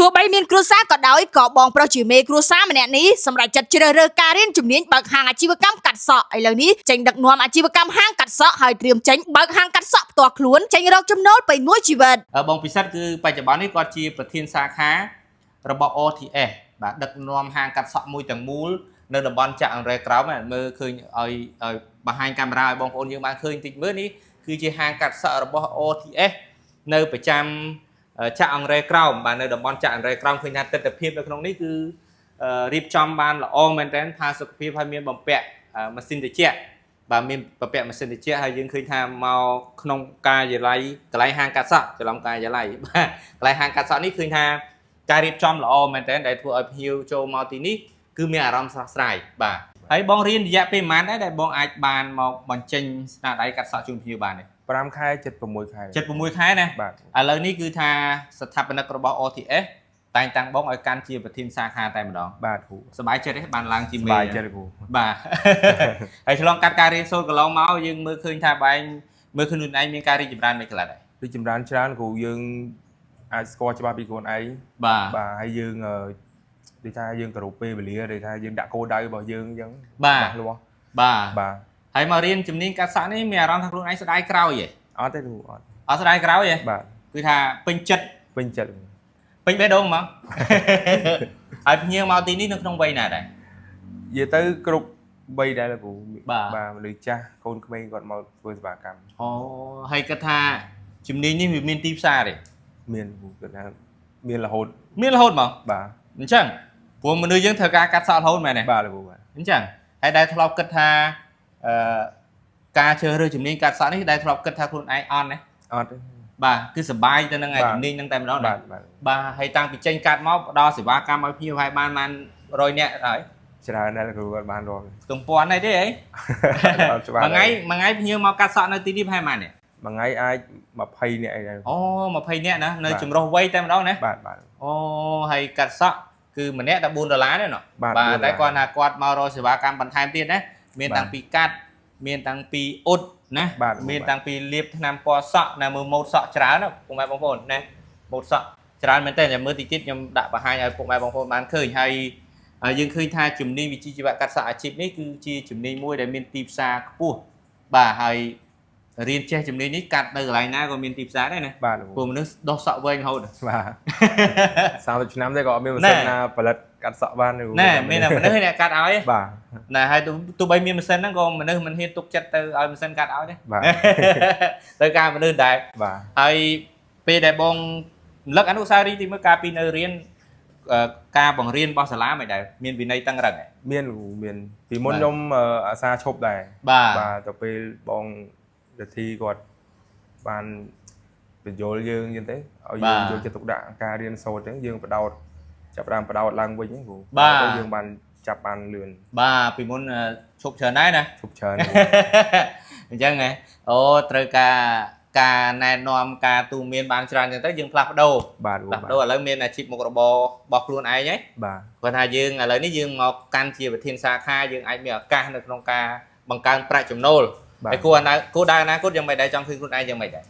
ទោះបីមានគ្រួសារក៏ដោយក៏បងប្រុសជាមេគ្រួសារម្នាក់នេះសម្រេចចិត្តជ្រើសរើសការរៀនជំនាញបើកហាងអាជីវកម្មកាត់សក់ឥឡូវនេះចេញដឹកនាំអាជីវកម្មហាងកាត់សក់ហើយត្រៀមចេញបើកហាងកាត់សក់ផ្ទាល់ខ្លួនចេញរកចំណូលពេញមួយជីវិត។ បងពិសិដ្ឋគឺបច្ចុប្បន្ននេះគាត់ជាប្រធានសាខារបស់ RTS បាទដឹកនាំហាងកាត់សក់មួយទាំងមូលនៅតំបន់ចាក់អង្រែក្រោមហ្នឹងមើលឃើញឲ្យឲ្យបង្ហាញកាមេរ៉ាឲ្យបងប្អូនយើងបានឃើញតិចមើលនេះគឺជាហាងកាត់សក់របស់ RTS នៅប្រចាំចាក់អង្រែក្រោមបាទនៅតំបន់ចាក់អង្រែក្រោមឃើញថាទស្សនវិជ្ជានៅក្នុងនេះគឺរៀបចំបានល្អមែនទែនផាសុកភាពហើយមានបំពាក់ម៉ាស៊ីនត្រជាក់បាទមានបំពាក់ម៉ាស៊ីនត្រជាក់ហើយយើងឃើញថាមកក្នុងការិយាល័យកន្លែងហាងកាត់សក់ច្រឡំការិយាល័យបាទកន្លែងហាងកាត់សក់នេះឃើញថាការរៀបចំល្អមែនទែនដែលធ្វើឲ្យភ្ញៀវចូលមកទីនេះគឺមានអារម្មណ៍ស្រស់ស្រាយបាទហើយបងរៀនរយៈពេលប៉ុន្មានដែរដែលបងអាចបានមកបញ្ចេញស្នាដៃកាត់សក់ជូនភ្ញៀវបានទេ 5ខែ76ខែ 76ខែណា បាទ។ ឥឡូវនេះគឺថាស្ថាបនិករបស់ RTS តែងតាំងបងឲ្យកាន់ជាប្រធានសាខាតែម្ដង បាទគ្រូ។ សប្បាយចិត្តទេបានឡើងជា ស មេ ប្បាយចិត្តគ្រូ។ បាទ ហើយឆ្លងកាត់ការរៀនសូត្រកន្លងមកយើងមើលឃើញថាបែងមើលឃើញខ្លួនឯងមានការរីកចម្រើនមិនខ្លះដែរ? រីកចម្រើនច្រើនគ្រូយើងអាចស្គាល់ច្បាស់ពីខ្លួនឯង បាទ បាទហើយយើងដូចថាយើងគោរពពេលវេលាដូចថាយើងដាក់គោលដៅរបស់យើងអញ្ចឹង បាទ ច្បាស់លាស់ បាទ បាទ។ ហើយមករៀនជំនាញកាត់សក់នេះមានអារម្មណ៍ថាខ្លួនឯងស្ដាយក្រោយទេ? អត់ទេគ្រូអត់។ អត់ស្ដាយក្រោយទេ? បាទ។ គឺថាពេញចិត្ត ពេញចិត្ត។ ពេញបេះដូងហ្មង ហើយភ្ញៀវមកទីនេះនៅក្នុងវ័យណាដែរ? និយាយទៅគ្រប់វ័យដែរលោកគ្រូ។ បាទ បាទមនុស្សចាស់កូនក្មេងគាត់មកធ្វើសេវាកម្ម។ អូហើយគាត់ថាជំនាញនេះវាមានទីផ្សារទេ? មានគ្រូគាត់ថាមានរហូត។ មានរហូតហ្មង? បាទ។ អញ្ចឹងព្រោះមនុស្សយើងត្រូវការកាត់សក់រហូតមែនទេ? បាទលោកគ្រូបាទ។ អញ្ចឹងហើយដែលធ្លាប់គិតថាអឺការជ្រើសរើសជំនាញកាត់សក់នេះដែលធ្លាប់គិតថាខ្លួនឯងអន់ណា? អត់ទេ។ បាទគឺសប្បាយទៅនឹងឯ បាទ ជំនាញហ្នឹងតែម្ដងណា បាទបាទ។ បាទហើយតាំងពីចេញកាត់មកផ្ដល់សេវាកម្មឲ្យភ្ញៀវហើយបានបាន100នាក់ហើយ? ច្រើនដែរលោកគ្រូគាត់បានរាប់ ខ្ទង់ពាន់ហើយទេអី? អត់ច្បាស់។ មួយថ្ងៃមួយថ្ងៃភ្ញៀវមកកាត់សក់នៅទីនេះប្រហែលប៉ុន្មាននាក់? មួយថ្ងៃអាច20នាក់អីដែរ។ អូ20នាក់ណានៅ បាទ។ ចម្រុះវ័យតែម្ដងណា? បាទបាទ។ អូហើយកាត់សក់គឺម្នាក់តែ4ដុល្លារទេណោះ? បាទ បាទ 4ដុល្លារ តែគាត់ថាគាត់មករកសេវាកម្មបន្ថែមទៀតណាមាន បាទ តាំងពីកាត់មានតាំងពីអ៊ុតណា បាទ មានតាំងពីលាបថ្នាំពណ៌សក់ណាមើលម៉ូតសក់ច្រើនណាពុកម៉ែបងប្អូនណាម៉ូតសក់ច្រើនមែនតើតែមើលតិចទៀតខ្ញុំដាក់បង្ហាញឲ្យពុកម៉ែបងប្អូនបានឃើញហើយហើយយើងឃើញថាជំនាញវិជ្ជាជីវៈកាត់សក់អាជីពនេះគឺជាជំនាញមួយដែលមានទីផ្សារខ្ពស់បាទហើយរៀនចេះជំនាញនេះកាត់នៅកន្លែងណាក៏មានទីផ្សារដែរណា បាទលោក ព្រោះមនុស្សដោះសក់វែងរហូត បាទ30ឆ្នាំទេក៏អត់មានម៉ាស៊ីនណាផលិតកាត់សក់បានទេគ្រូ ណែមានតែមនុស្សអ្នកកាត់ឲ្យ បាទ ណែហើយទោះបីមានម៉ាស៊ីនហ្នឹងក៏មនុស្សមិនហ៊ានទុកចិត្តទៅឲ្យម៉ាស៊ីនកាត់ឲ្យដែរ បាទ ទៅការមនុស្សដែរ បាទ។ ហើយពេលដែលបងរំលឹកអនុស្សាវរីយ៍ទីមើលកាលពីនៅរៀនការបង្រៀនរបស់សាលាមិនដែរមានវិន័យតឹងរឹងទេ? មានគ្រូមានពីមុន បាទ ខ្ញុំអាសាឈប់ដែរ បាទ បាទទៅពេលបងរិទ្ធីគាត់បានបញ្យល់យើងអញ្ចឹងទៅឲ្យយើងយកចិត្តទុកដាក់ការរៀនសូត្រអញ្ចឹងយើងបដោតចាប់ផ្ដើមបដោតឡើងវិញហ្នឹងគ្រូទៅយើងបានចាប់បានលឿន។ បាទពីមុនឈប់ច្រើនដែរណា ឈប់ច្រើន អញ្ចឹងហ៎អូត្រូវការការណែនាំការទូមានបានច្រើនអញ្ចឹងទៅយើងផ្លាស់ប្ដូរ បាទគ្រូ ផ្លាស់ បាទ ប្ដូរឥឡូវមានអាជីពមុខរបររបស់ខ្លួនឯងហើយ បាទ។ គាត់ថាយើងឥឡូវនេះយើងមកកាន់ជាប្រធានសាខាយើងអាចមានឱកាសនៅក្នុងការបង្កើនប្រាក់ចំណូល បាទ ហើយគួរអនាគោលដៅអនាគតយ៉ាងម៉េចដែរចង់ឃើញខ្លួនឯងយ៉ាងម៉េចដែរ?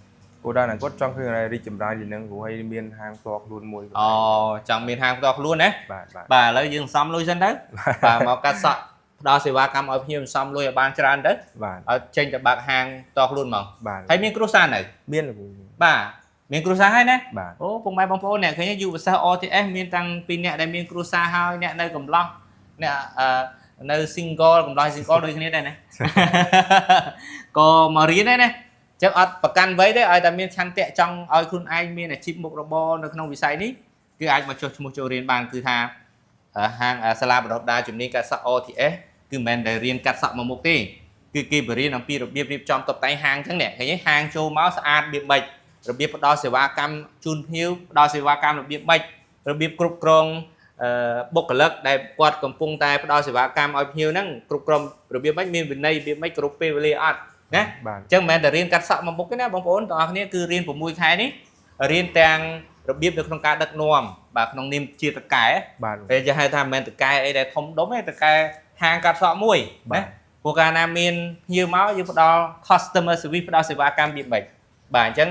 គោលដៅអនាគតចង់ឃើញឲ្យរីកចម្រើនជាងហ្នឹងព្រោះឲ្យមានហាងផ្ទាល់ខ្លួនមួយ អូចង់មានហាងផ្ទាល់ខ្លួនណា បាទបាទ។ បាទឥឡូវយើងសំលុយសិនទៅបាទមកកាត់សក់ផ្ដល់សេវាកម្មឲ្យភ្ញៀវសំលុយឲ្យបានច្រើនទៅ បាទ ឲ្យចេញទៅបើកហាងផ្ទាល់ខ្លួនហ្មង បាទ។ ហើយមានគ្រួសារនៅ? មានលោកគ្រូ។ បាទមានគ្រួសារហើយណា? បាទ។ អូពុកម៉ែបងប្អូនអ្នកឃើញយុវសិស្ស RTS មានតាំងពីអ្នកដែលមានគ្រួសារហើយអ្នកនៅកំឡោះអ្នកនៅ single កំឡោះ single ដូចគ្នាដែរណា ក៏មករៀនដែរណាអញ្ចឹងអត់ប្រកាន់វ័យទេឲ្យតែមានឆន្ទៈចង់ឲ្យខ្លួនឯងមានអាជីពមុខរបរនៅក្នុងវិស័យនេះគឺអាចមកចុះឈ្មោះចូលរៀនបានគឺថាហាងសាលាបណ្ដុះបណ្ដាលជំនាញកាត់សក់ RTS គឺមិនមែនតែរៀនកាត់សក់មកមុខទេគឺគេបរៀនអំពីរបៀបរៀបចំតុបតែងហាងអញ្ចឹងនេះឃើញទេហាងចូលមកស្អាតរបៀបម៉េចរបៀបផ្ដល់សេវាកម្មជូនភ្ញៀវផ្ដល់សេវាកម្មរបៀបម៉េចរបៀបគ្រប់គ្រងបុគ្គលិកដែលគាត់កំពុងតែផ្ដល់សេវាកម្មឲ្យភ្ញៀវហ្នឹងគ្រប់គ្រងរបៀបម៉េចមានវិន័យរបៀបម៉េចគ្រប់ពេលវេលាអត់ណា បាទ។ អញ្ចឹងមិនមែនតែរៀនកាត់សក់មកមុខទេណាបងប្អូនទាំងអស់គ្នាគឺរៀន6ខែនេះរៀនទាំងរបៀបនៅក្នុងការដឹកនាំបាទក្នុងនាមជាតកែ បាទ ពេលគេហៅថាមិនមែនតកែអីដែលធំដុំទេតកែហាងកាត់សក់មួយ ណា បាទ ព្រោះកាលណាមានភ្ញៀវមកយើងផ្ដល់ customer service ផ្ដល់សេវាកម្មរបៀបម៉េចបាទអញ្ចឹង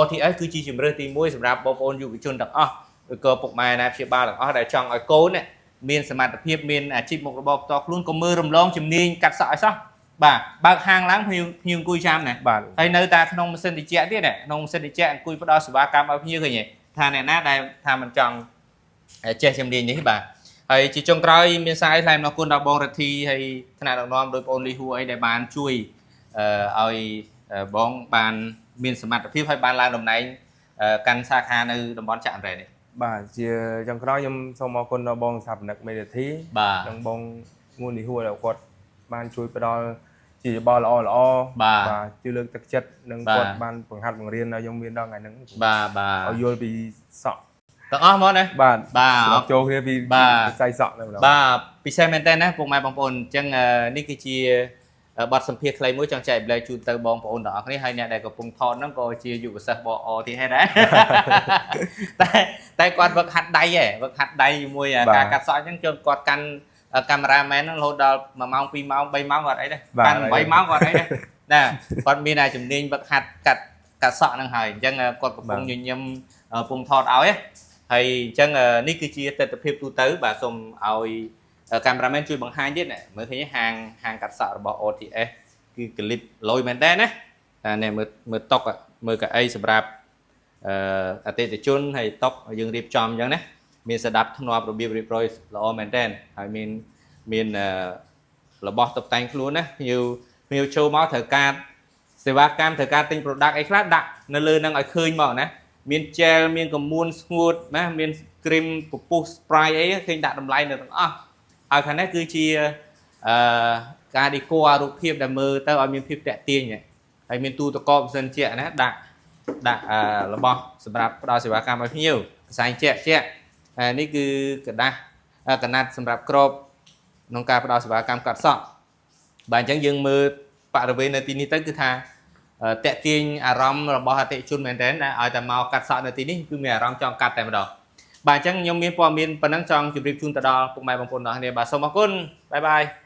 RTS គឺជាជម្រើសទី1សម្រាប់បងប្អូនយុវជនទាំងអស់ ឬក៏ពុកម៉ែណាព្យាបាលទាំងអស់ដែលចង់ឲ្យកូននេះមានសមត្ថភាពមានអាជីពមុខរបរផ្ទាល់ខ្លួនកុំមើលរំលងជំនាញកាត់សក់ឲ្យសោះបាទបើកហាងឡើងភ្ញៀវភ្ញៀវអង្គុយចាំណា បាទ ហើយនៅតែក្នុងម៉ាស៊ីនត្រជាក់ទៀតណាក្នុងម៉ាស៊ីនត្រជាក់អង្គុយផ្ដល់សេវាកម្មឲ្យភ្ញៀវឃើញទេថាអ្នកណាដែលថាមិនចង់ចេះជំនាញនេះបាទហើយជាចុងក្រោយមានសារអីថ្លែងអំណរគុណដល់បងរិទ្ធីហើយថ្នាក់ដឹកនាំដោយបងលីហួរអីដែលបានជួយឲ្យបងបានមានសមត្ថភាពហើយបានឡើងតំណែងកាន់សាខានៅតំបន់ចាក់អង្រែនេះ បាទជាចុងក្រោយខ្ញុំសូមអរគុណដល់បងស្ថាបនិកមេរិធី បាទ និងបងងួនលីហួរដែលគាត់បានជួយផ្ដល់ជាយោបល់ល្អល្អ បាទ បាទជួយលើកទឹកចិត្តនិង បាទ គាត់បានបង្ហាត់បង្រៀនឲ្យខ្ញុំមានដល់ថ្ងៃហ្នឹង បាទបាទ ឲ្យយល់ពីសក់ ទាំងអស់មកណា បាទ បាទ ស្របចូលគ្នាពី បាទ វិស័យសក់ហ្នឹងម្ដង បាទពិសេសមែនតើណាពុកម៉ែបងប្អូនអញ្ចឹងនេះគឺជាបទសម្ភាសន៍ខ្លីមួយចង់ចែករំលែកជូនទៅបងប្អូនទាំងអស់គ្នាហើយអ្នកដែលកំពុងថតហ្នឹងក៏ជាយុវសិស្សបអទៀតហើយដែរ តែតែគាត់វឹកហាត់ដៃហ៎វឹកហាត់ដៃជាមួយ បាទ ការកាត់សក់អញ្ចឹងចូលគាត់កាន់កាមេរ៉ាមែនហ្នឹងរហូតដល់1ម៉ោង2ម៉ោង3ម៉ោងគាត់អីដែរ បាទ កាន់8ម៉ោងគាត់អីដែរណាគាត់មានតែជំនាញវឹកហាត់កាត់កាត់សក់ហ្នឹងហើយអញ្ចឹងគាត់កំពុងញញឹមកំពុងថតឲ្យហ៎ហើយអញ្ចឹងនេះគឺជាទស្សនវិជ្ជាទូទៅបាទសូមឲ្យ កាមេរ៉ាមែនជួយបង្ហាញទៀតណាមើលឃើញទេហាងហាងកាត់សក់របស់ OTS គឺក្លីបលយមែនតើណាតែនេះមើលមើលតុកមើលកៅអីសម្រាប់អឺអតិថិជនហើយតុកយើងរៀបចំអញ្ចឹងណាមានសដាប់ធ្នាប់របៀបរៀបរយល្អមែនតើហើយមានមានអឺរបស់តុបតែងខ្លួនណាភ្ញៀវភ្ញៀវចូលមកត្រូវការសេវាកម្មត្រូវការទិញ product អីខ្លះដាក់នៅលើហ្នឹងឲ្យឃើញមកណាមាន gel មានក្រមួនស្ងួតណាមានគ្រីមពពុះ spray អីឃើញដាក់តម្លៃនៅទាំងអស់ ហើយខាងនេះគឺជាអឺការ decor រូបភាពដែលមើលទៅឲ្យមានភាពតាក់ទាញហ៎ហើយមានទូទឹកកកម៉ាស៊ីនជាក់ណាដាក់ដាក់អឺរបស់សម្រាប់ផ្ដល់សេវាកម្មឲ្យភ្ញៀវខ្សែជាក់ជាក់ហើយនេះគឺក្រដាសកណាត់សម្រាប់ក្របក្នុងការផ្ដល់សេវាកម្មកាត់សក់បាទអញ្ចឹងយើងមើលបរិវេណនៅទីនេះទៅគឺថាតាក់ទាញអារម្មណ៍របស់អតិថិជនមែនទែនណាឲ្យតែមកកាត់សក់នៅទីនេះគឺមានអារម្មណ៍ចង់កាត់តែម្ដង បាទអញ្ចឹងខ្ញុំមានព័ត៌មានប៉ុណ្ណឹងចង់ជម្រាបជូនទៅដល់ពុកម៉ែបងប្អូនទាំងអស់គ្នាបាទសូមអរគុណ bye bye.